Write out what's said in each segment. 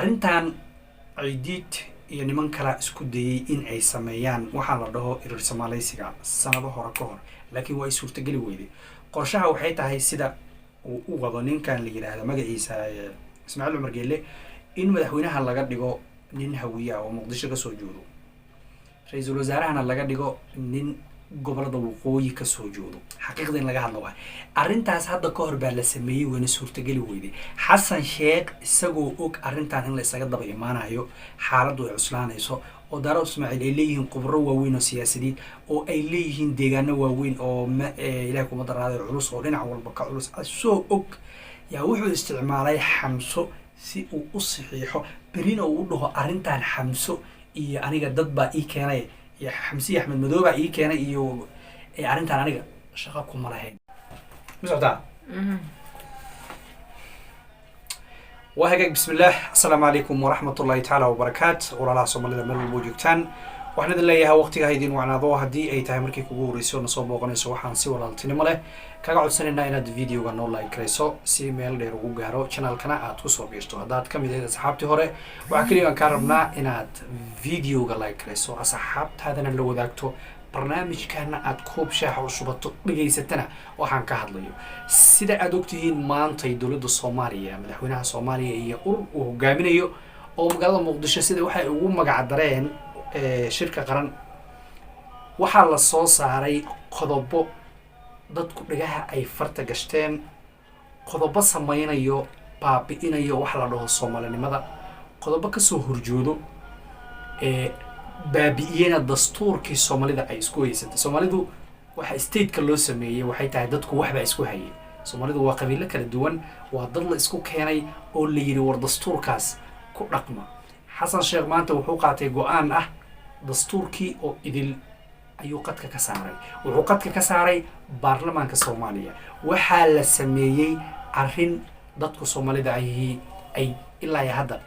Arrintan Ciidiid iyo niman kalaa isku dayay in ay sameeyaan waxaa la dhaho irir samaaleysiga sanado hore ka hor, laakiin waa ay suurtageli weyday. Qorshaha waxay tahay, sida uu u wado ninkan la yidhaahdo magaciisa Ismaaciil Cumar Geelle, in madaxweynaha laga dhigo nin Hawiye ah oo Muqdisho kasoo joodo, ra-iisul wasaarahana laga dhigo nin gobolada waqooyi kasoo joodo. Xaqiiqda in laga hadlo waay, arrintaas hadda ka hor baa la sameeyey, wayna suurtageli weyday. Xasan Sheekh isagoo og arrintan in la isaga daba imaanayo, xaaladdu ay cuslaanayso, oo Daarood Ismaaciil ay leeyihiin khubro waaweyn oo siyaasadiid, oo ay leeyihiin deegaano waaweyn oo Ilahay kuma daraaday culus, oo dhinac walba ka culus, asoo og yaa wuxuu isticmaalay Xamso si uu u saxiixo, berina uu u dhaho arrintan Xamso iyo aniga dad baa ii keenay, iyo Xamsiya Axmed Madoobaa ii keenay, iyo arrintan aniga shaqo kuma lahayn. Ma socotaa? Waa hagaag. Bismillaah, assalaamu calaykum waraxmat ullahi tacaala wabarakaat. Walaalaha Soomaalida meel walbo joogtaan, waxaan idin leeyahay waqtiga ha idin wacnaado. Haddii ay tahay markii kugu horreysay oo nasoo booqanayso, waxaan si walaaltinimo leh kaga codsanaynaa inaad videoga noo like garayso si meel dheer ugu gaaro, channelkana aad kusoo biirto. Haddaad ka mid ahayd asxaabtii hore, waxaa keliya aan kaa rabnaa inaad videoga like garayso, asxaabtaadana la wadaagto, barnaamijkana aad koob shaaxa u shubato, dhegaysatana waxaan ka hadlayo. Sida aad ogtihiin, maantay dowladda Soomaaliya, madaxweynaha Soomaaliya iyo urur uu hogaaminayo oo magaalada Muqdisho sida waxay ugu magac dareen shirka qaran, waxaa la soo saaray qodobo dadku dhagaha ay farta gashteen, qodobo sameynayo, baabi'inayo waxa la dhaho Soomaalinimada, qodobo kasoo horjoodo ee baabi'iyena dastuurkii Soomaalida ay isku haysatay. Soomaalidu waxa stateka loo sameeyey waxay tahay dadku waxbaa isku hayay. Soomaalidu waa qabiilo kala duwan, waa dad la isku keenay oo la yidhi war dastuurkaas ku dhaqma. Xasan Sheekh maanta wuxuu qaatay go-aan ah dastuurkii oo idil ayuu qadka ka saaray. Wuxuu qadka ka saaray baarlamaanka Soomaaliya. Waxaa la sameeyey arrin dadku Soomaalida ahi ay ilaa iyo hadda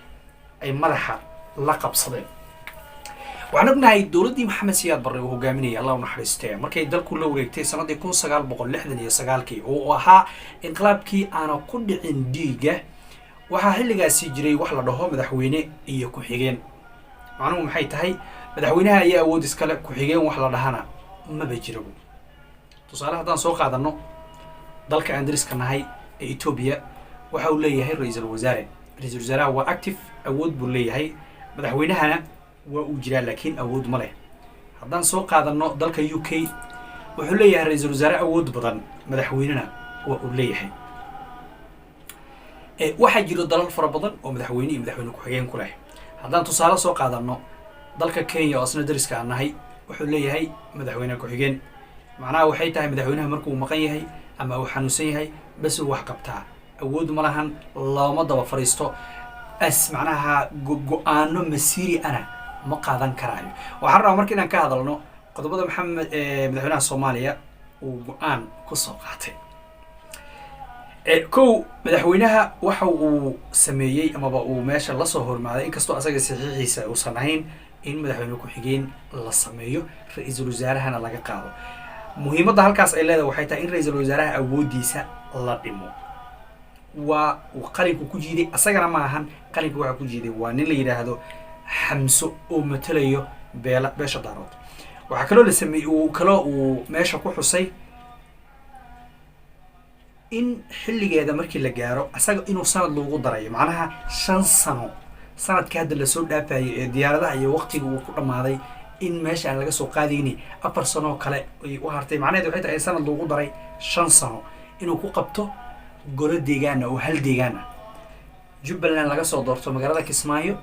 ay madaxa la qabsadeen. Waxaan ognahay dowladdii Maxamed Siyaad Barre uu hogaaminayay, Allah u naxariistee, markay dalku la wareegtay sanadii 1969-kii, oo uu ahaa inqilaabkii aana ku dhicin dhiigga, waxaa xilligaasi jiray wax la dhaho madaxweyne iyo ku-xigeen. Macnuhu maxay tahay? Madaxweynaha ayaa awood iskale, ku-xigeen wax la dhahana maba jirabo. Tusaale haddaan soo qaadano, dalka aan dariska nahay ee Etoobiya waxa uu leeyahay ra-iisul wasaare. Ra-iisul wasaaraha waa active, awood buu leeyahay. Madaxweynahana waa uu jiraa, laakiin awood ma leh. Haddaan soo qaadano dalka UK, wuxuu leeyahay ra-iisul wasaare awood badan, madaxweynena waa uu leeyahay. Waxaa jiro dalal fara badan oo madaxweyne iyo madaxweyne ku-xigeen ku leh. Haddaan tusaale soo qaadano dalka Kenya oo asna dariska aan nahay, wuxuu leeyahay madaxweyne ku-xigeen. Macnaha waxay tahay, madaxweynaha markuu maqan yahay ama uu xanuunsan yahay bas uu wax qabtaa, awood ma lahan, looma daba fadhiisto, as macnaha go-aano masiiri ana ma qaadan karaayo. Waxaan rabaa marka inaan ka hadalno qodobada Maxamed madaxweynaha Soomaaliya uu go-aan kusoo qaatay. Kow, madaxweynaha waxa uu sameeyey amaba uu meesha lasoo hormaaday, inkastoo asaga saxiixiisa uusan ahayn, in madaxweyne ku-xigeen la sameeyo, ra-iisul wasaarahana laga qaado. Muhiimadda halkaas ay leedahay waxay tahay in ra-iisul wasaaraha awooddiisa la dhimo. Waa uu qalinku ku jiiday, asagana ma ahan qalinka waxaa ku jiiday, waa nin la yidhaahdo Xamso oo matalayo beela beesha Daarood. Waxaa kaloo la sameeyey, uu kaloo uu meesha ku xusay in xilligeeda markii la gaaro asaga inuu sanad loogu darayo, macnaha 5 sano, sanadka hadda lasoo dhaafayay ee diyaaradaha iyo waqtiga uu ku dhammaaday in meesha aan laga soo qaadayni, 4 sano oo kale ay u hartay. Macnaheedu waxay tahay in sanad loogu daray, 5 sano inuu ku qabto golo deegaana oo hal deegaan ah. Jubbaland laga soo doorto magaalada Kismaayo,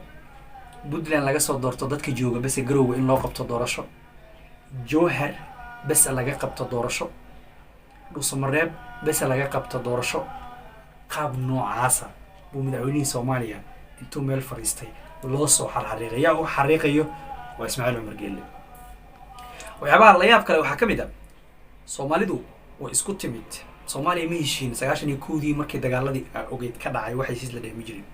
Puntland laga soo doorto dadka jooga bese Garowga in loo qabto doorasho, Jowhar bese laga qabto doorasho, Dhuusamareeb bese laga qabto doorasho. Qaab noocaasa buu madaxweynihii Soomaaliya intuu meel fadhiistay loo soo xarxariiqay. Yaa u xariiqayo? Waa Ismaaciil Cumar Geelle. Waxyaabaha la yaab kale waxaa ka mid a, Soomaalidu way isku timid. Soomaaliya ma heshiin. 91-dii markii dagaaladii ogeyd ka dhacay, wax heshiis la dheh ma jirin.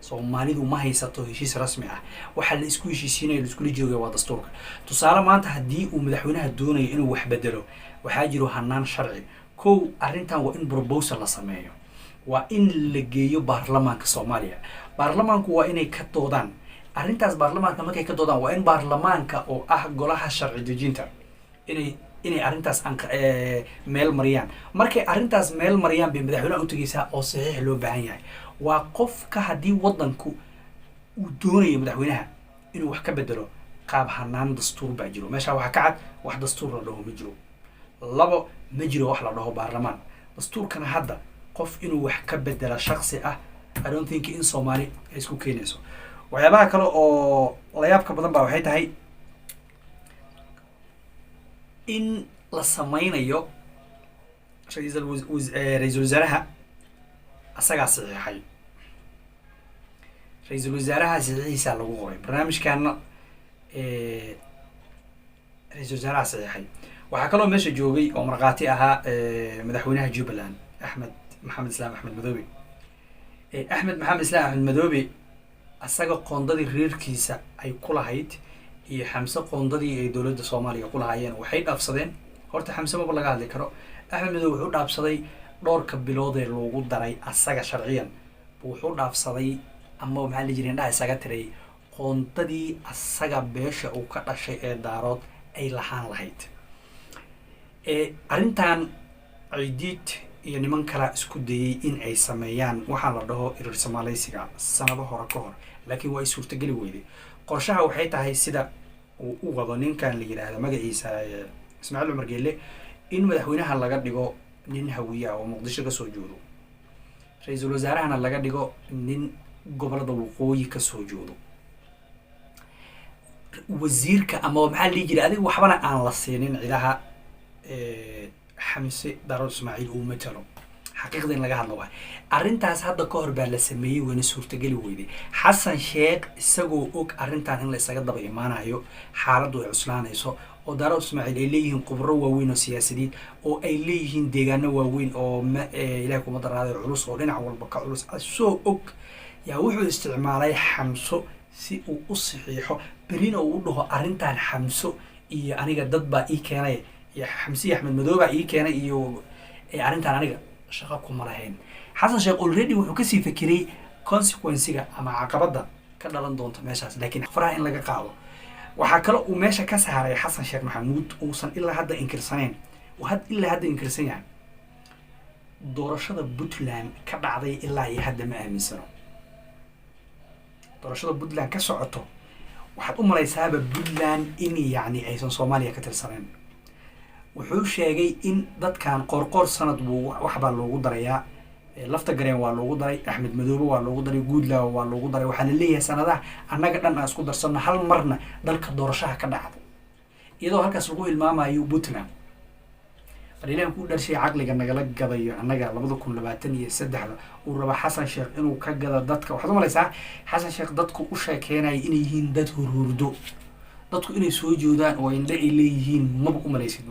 Soomaalidu ma haysato heshiis rasmi ah. Waxaa la isku heshiisiinayo, la iskula joogaya waa dastuurka. Tusaale, maanta haddii uu madaxweynaha doonayo inuu wax bedelo, waxaa jiro hanaan sharci. Kow, arrintan waa in proposal la sameeyo. Waa in la geeyo baarlamaanka Soomaaliya. Baarlamaanku waa inay ka doodaan arrintaas. Baarlamaanka markay ka doodaan, waa in baarlamaanka oo ah golaha sharci dejinta inay arrintaas meel mariyaan. Markay arrintaas meel mariyaan bay madaxweynaha utageysaa oo saxiix loo baahan yahay. Waa qofka haddii waddanku uu doonayo madaxweynaha inuu wax ka bedelo qaab hanaan dastuur baa jiro. Meesha waxaa ka cad, wax dastuur la dhaho ma jiro. Labo, ma jiro wax la dhaho baarlamaan. Dastuurkana hadda qof inuu wax ka bedela shaksi ah, I don't think in Soomaali ay isku keenayso. Waxyaabaha kale oo layaabka badan baa waxay tahay in la sameynayo ra-iisul wasaaraha asagaa saxiixay. Ra-iisul wasaaraha saxiixiisaa lagu qoray barnaamijkaana. Ra-iisul wasaaraha saxiixay. Waxaa kaloo meesha joogay oo markhaati ahaa madaxweynaha Jubbaland, Axmed Maxamed Islaam, Axmed Madoobe. Axmed Maxamed Islaam, Axmed Madoobe, asaga qoondadii reerkiisa ay ku lahayd iyo Xamse qoondadii ay dowladda Soomaaliya ku lahaayeen waxay dhaafsadeen. Horta Xamse maba laga hadli karo. Axmed Madoobe wuxuu dhaafsaday dhowrka bilood ee loogu daray asaga sharciyan. Wuxuu dhaafsaday ama maxaa la jira indhaha isaga tiray qoondadii asaga beesha uu ka dhashay ee Daarood ay lahaan lahayd. Arrintan Ciidiid iyo niman kalaa isku dayay in ay sameeyaan waxaa la dhaho irir somaaleysiga sanado hore ka hor, laakiin waa ay suurtageli weyday. Qorshaha waxay tahay sida uu u wado ninkan la yidhaahdo magaciisa Ismaaciil Cumar Geelle, in madaxweynaha laga dhigo nin Hawiye ah oo Muqdisho kasoo joodo, ra-iisul wasaarahana laga dhigo nin gobolada waqooyi kasoo joodo, wasiirka ama maxaa la dhihi jiray adiga waxbana aan la siinin cidaha Xamse Daarood Ismaaciil uu matalo. Xaqiiqda in laga hadlo waay. Arrintaas hadda ka hor baa la sameeyey, wayna suurtageli weyday. Xasan Sheekh isagoo og arrintan in la isaga daba imaanayo, xaaladdu ay cuslaanayso oo Daarood Ismaaciil ay leeyihiin khubro waaweyn oo siyaasadiid oo ay leeyihiin deegaano waaweyn oo ma ilahay kuma daraaday culus oo dhinac walba ka culus, asoo og yaa wuxuu isticmaalay Xamso si uu u saxiixo, berina uu u dhaho arrintan Xamso iyo aniga dad baa ii keenay iyo Xamse iyo Axmed Madoobaa ii keenay iyo arrintan aniga shaqo kuma lahayn. Xasan Sheekh already wuxuu kasii fekeray consequence-ga ama caqabadda ka dhalan doonta meeshaas, laakiin faraha in laga qaado. Waxaa kale uu meesha ka saaray Xasan Sheekh Maxamuud uusan ilaa hadda inkirsanayn, uu had ilaa hadda inkirsan yahay doorashada Puntland ka dhacday. Ilaa iyo hadda ma aaminsano doorashada Puntland ka socoto. Waxaad u malaysaaba Puntland in yacni aysan Soomaaliya ka tirsaneyn. Wuxuu sheegay in dadkan Qoorqoor sanad buu waxbaa loogu darayaa, Lafta Gareen waa loogu daray, Axmed Madoobe waa loogu daray, Guudlaawa waa loogu daray. Waxaa la leeyahay sanadaha annaga dhan aan isku darsanno, hal marna dalka doorashaha ka dhacdo, iyadoo halkaas lagu hilmaamayo Puntland. Bal Ilahan ku dharshay, caqliga nagala gadayo annaga 2023-da uu raba Xasan Sheekh inuu ka gado dadka. Waxaad u malaysaa Xasan Sheekh dadku u sheekeynayo inay yihiin dad hurhurdo, dadku inay soo joodaan oo indhe ay leeyihiin maba u malaysid.